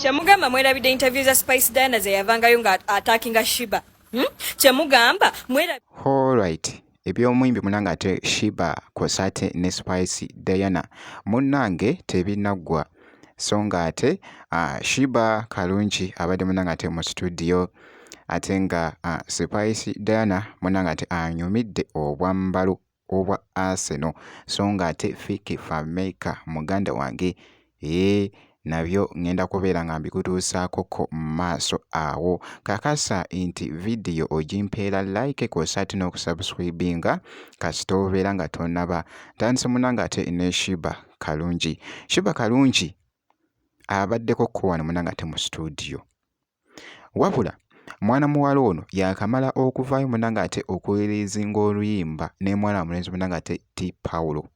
Kyemugamba mwerabidde interview za Spice Diana ze yavangayo nga attackinga Sheebah, Kyemugamba mwera Alright, eby'omuyimbi munnange ate Sheebah kw'ossa ate ne Spice Diana munnange tebinnaggwa so ng'ate Sheebah Karungi abadde munnange ate mu situdiyo ate nga Spice Diana munnange ate anyumidde obwambalo obwa Arsenal so ng'ate Fik Fameica muganda wange eeh nabyo ŋŋenda kubeera nga mbikutuusaakokko mu maaso awo. Kakasa nti vidiyo ogimpeera like kw'ossa ate n'okusubscribinga kasita obeera nga tonnaba. Ntandise munnange ate ne Sheebah Karungi. Sheebah Karungi abaddekokko wano munnange ate mu situdiyo. Wabula mwana muwala ono yaakamala okuvaayo munnange ate okureleasinga oluyimba ne mwana mulenzi munnange ate T Paulo.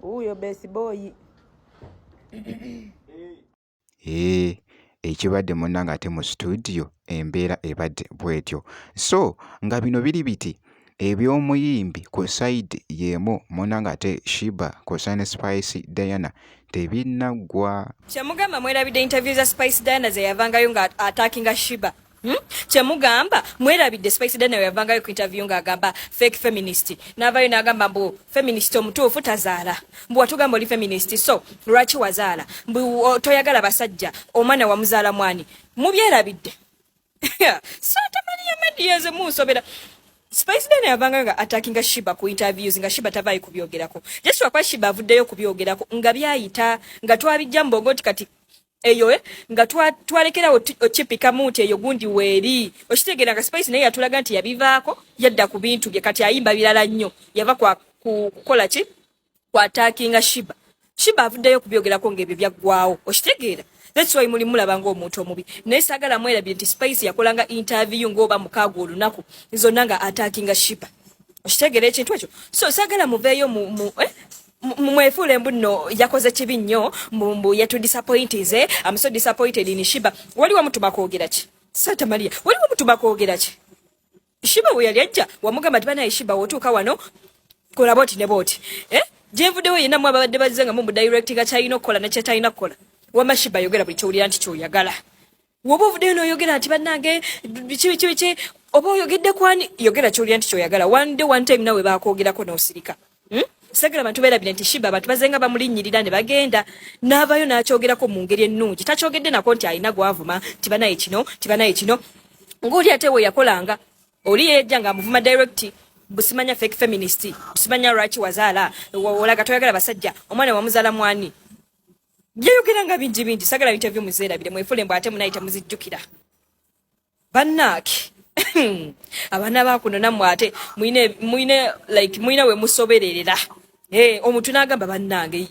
Huyo besi boy. Eeh ekibadde munnange ate mu situdiyo embeera ebadde bw'etyo. So nga bino biri biti, eby'omuyimbi ku side y'emu munnange ate Sheebah kw'ossa ne Spice Diana tebinnaggwa. Kyemugamba mwerabidde interview za Spice Diana ze yavangayo nga attackinga Sheebah, Kyemugamba mwerabidde Spice Diana yavangayo ku interview ng'agamba fake feminist, n'avayo n'agamba mbu feminist omutuufu tazaala, mbu watugamba oli feminist, so lwaki wazaala, mbu toyagala basajja, omwana wamuzaala mwani? Mubyerabidde? Santa Maria Medias, munsobera. Spice Diana yavanga nga attackinga Sheebah ku interviews nga Sheebah tavaayo kubyogerako. Just lwakuba Sheebah avuddeyo kubyogerako nga byayita, nga twabijja mu bwongo nti kati eyo nga twalekerawo okipikamu nti eyo gundi weeri. Okitegeera nga Spice naye yatulaga nti yabivaako, yadda ku bintu bye, kati ayimba birala nnyo, yava kwa kukola ki, ku attackinga Sheebah. Sheebah avuddeyo kubyogerako ng'ebyo byaggwawo. Okitegeera? That's why muli mulaba ng'omuntu omubi, naye saagala mwerabire nti Spice yakolanga interview ng'oba 6 olunaku zonna nga attackinga Sheebah. Okitegeera ekintu ekyo? So saagala muveeyo mu mwefuule mbu nno yakoze kibi nnyo, mbu yatudisappointize. I'm so disappointed in Sheebah. Waliwo mutuma kwogera ki? Santa Maria, waliwo mutuma kwogera ki? Sheebah bwe yali ajja wamugamba nti banaye Sheebah, wotuuka wano kola boti ne boti, eh? Gyenvuddewo yenna mu ababadde bazze nga mumudirectinga kyalina okukola ne kyetalina kukola. Wamma Sheebah, yogera buli kyowulira nti kyoyagala. Woba ovuddeyo n'oyogera nti bannange biki biki biki, oba oyogedde kwani? Yogera kyowulira nti kyoyagala. One day, one time, nawe bakwogerako n'osirika, Sagala abantu beerabire nti Sheebah abantu bazenga bamulinnyirira ne bagenda n'avaayo n'akyogerako mu ngeri ennungi. Takyogedde nako nti alina gwavuma nti banaye kino, nti banaye kino, ng'oli ate we yakolanga oli yejja ng'amuvuma direct, busimanya fake feminist, busimanya lwaki wazaala, olaga toyagala basajja, omwana wamuzaala mwani? Byeyogera nga bingi bingi. Sagala interview muzeerabire, mwefule mbw ate munaye temuzijjukira. Bannaake, abaana bakuno nammwe ate mwine like mwine we musobererera. Hey, omuntu n'agamba bannange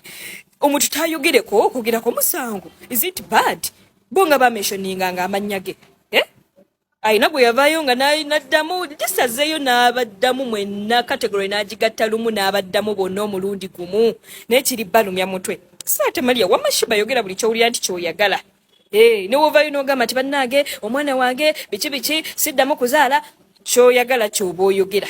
omuntu tayogereko, okwogerako musango? Is it bad? Bo nga bamentioninga nga amannya ge, eh? Ayina gwe yavaayo nga n'addamu, just azzeeyo n'abaddamu mwenna category n'agigatta lumu n'abaddamu bonna omulundi gumu, naye kiri balumya mutwe. Saate Maria, wamma Sheebah, yogera buli kyowulira nti kyoyagala. Hey, newovayo n'ogamba nti bannange omwana wange biki biki, siddamu kuzaala, kyoyagala kyoba oyogera,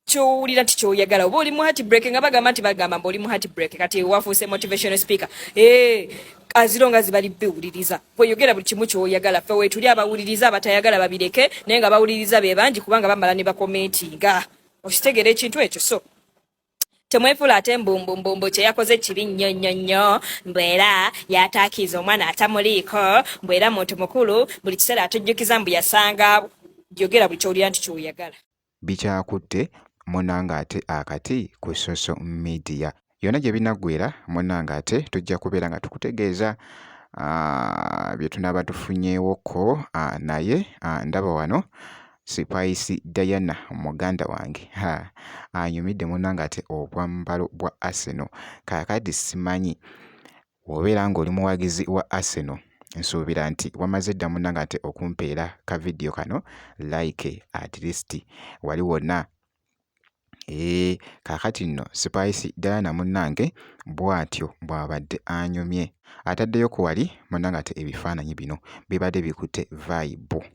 kyowulira nti kyoyagala. Oba oli mu heartbreak, nga bagamba nti bagamba mbu oli mu heartbreak, kati wafuuse motivational speaker. Hey, aziro nga zibali biwuliriza, bweyogera buli kimu kyoyagala. Ffe weetuli abawuliriza, abatayagala babireke, naye nga bawuliriza be bangi kubanga bamala ne bakomentinga. Okitegeera ekintu ekyo? So temwefuula ate mbumbumbu kyeyakoze kibi nnyo nnyo nnyo, mbu era yataakiiza omwana atamuliiko, mbu era muntu mukulu buli kiseera atujjukiza mbu yasanga. Yogera buli kyowulira nti kyoyagala. Bikyakutte munnange ate akati ku social media yonna gye binaggwera munnange ate tujja kubeera nga tukutegeeza bye tunaaba tufunyeewokko. Naye ndaba wano Spice Diana muganda wange anyumidde munnange ate obwambalo bwa Arsenal. Kaakati simanyi bw'obeera ng'oli muwagizi wa Arsenal, nsuubira nti wamaze dda munnange ate okumpeera ka vidiyo kano like at least wali wonna. Ee, kaakati nno Spice Diana munnange bw'atyo bw'abadde anyumye, ataddeyo ku wali munnange ate ebifaananyi bino bibadde bikutte vibe.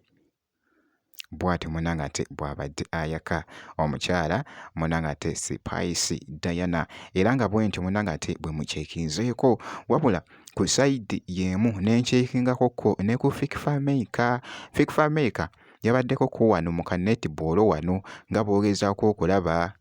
Bw'atyo munnange ate bw'abadde ayaka omukyala munnange ate Spice Diana, era nga bwentyo munnange ate bwe muceekinzeeko. Wabula ku sayidi y'emu ne nceekingako ko ne ku Fik Fameica. Fik Fameica yabaddeko ko wano mu ka netball wano nga bw'ogezaako okulaba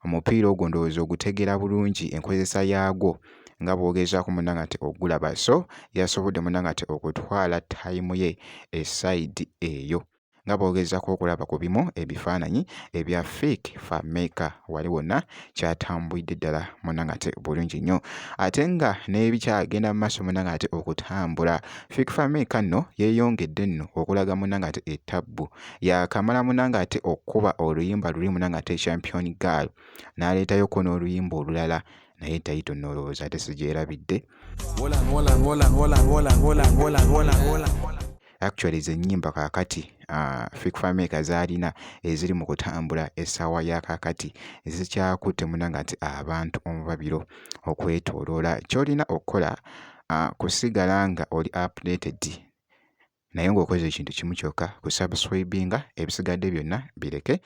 omupiira ogwo, ndowooza ogutegeera bulungi enkozesa yaagwo nga bw'ogezaako munnange ate okugulaba. So yasobodde munnange ate okutwala time ye esayidi eyo nga bw'ogezaako okulaba ku bimu ebifaananyi ebya Fik Fameica wali wonna kyatambulidde ddala munnange ate bulungi nnyo. Ate nga n'ebikyagenda mu maaso munnange ate okutambula, Fik Fameica nno yeeyongedde nno okulaga munnange ate ettabbu. Yaakamala munnange ate okukuba oluyimba luli munnange ate Champion Girl, n'aleetayoko n'oluyimba olulala, naye title nno olowooza ate sigyerabidde. Actually ze nnyimba kaakati Fik Fameica z'alina eziri mu kutambula essaawa ya kaakati zikyakutte munnange ate abantu omubabiro okwetooloola. Ky'olina okukola kusigala nga oli updated, naye ng'okoze ekintu kimu kyokka, kusubscribinga, ebisigadde byonna bireke.